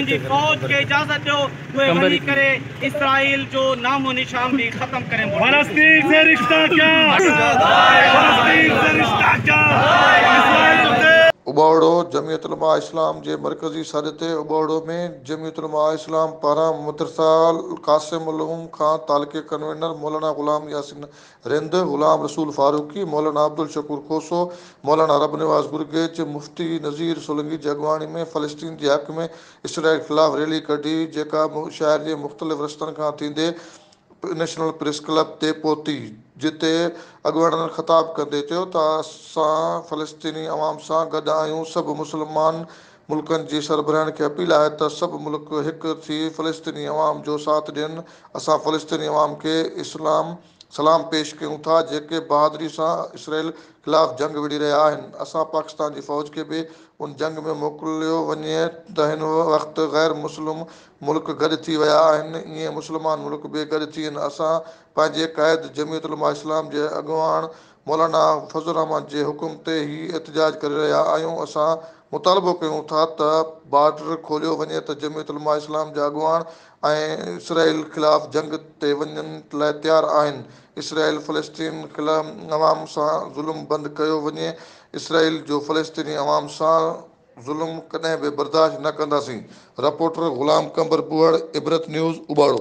پنهنجي فوج کي اجازت ڏيو اهي وڃي ڪري اسرائيل جو نام و نشان به ختم ڪري موٽن. فلسطين سي رشته ڪيا فلسطين سي رشته ڪيا اسرائيل سي. اٻهوڙو، جمعيت علماء اسلام جي مرڪزي سڏ تي اٻهوڙو ۾ جمعيت علماء اسلام پاران مدرسه القاسم العلوم کان تعلقي ڪنوينر مولانا غلام ياسين رند، غلام رسول فاروقي، مولانا عبدالشڪور کوسو، مولانا ربنواز گرگيچ، مفتي نذير سولنگي جي اڳواڻي ۾ فلسطين جي حق ۾ اسرائيل خلاف ريلي ڪڍي جيڪا شهر جي مختلف رستن کان ٿيندي نيشنل پريس ڪلب تي پهتي جتي اڳواڻن خطاب ڪندي چيو ته اسان فلسطيني عوام سان گڏ آهيون سڀ مسلمان ملڪن جي سربراهن کي اپيل آهي ته سڀ ملڪ هڪ ٿي فلسطيني عوام جو ساٿ ڏين اسان فلسطيني عوام کي اسلام سلام پيش ڪيون ٿا جيڪي بهادري سان اسرائيل خلاف جنگ وڙهي رهيا آهن اسان پاڪستان جي فوج کي به ان جنگ ۾ موڪليو وڃي ته هن وقت غير مسلم ملڪ گڏ ٿي ويا آهن ائين مسلمان ملڪ به گڏ ٿين اسان پنهنجي قائد جمعيت علماء اسلام جي اڳواڻ مولانا فضل الرحمان جي حڪم تي هي احتجاج ڪري رهيا آهيون اسان مطالبو ڪيون ٿا ته بارڊر کوليو وڃي ته جمعيت علماء اسلام جا اڳواڻ ۽ اسرائيل خلاف جنگ تي وڃڻ لاء تيار آهن اسرائيل فلسطين عوام سان ظلم بند ڪيو وڃي اسرائيل جو فلسطيني عوام سان ظلم ڪڏهن به برداشت نه ڪنداسين رپورٽر غلام قمبر بوهڙ عبرت نيوز اوٻاڙو.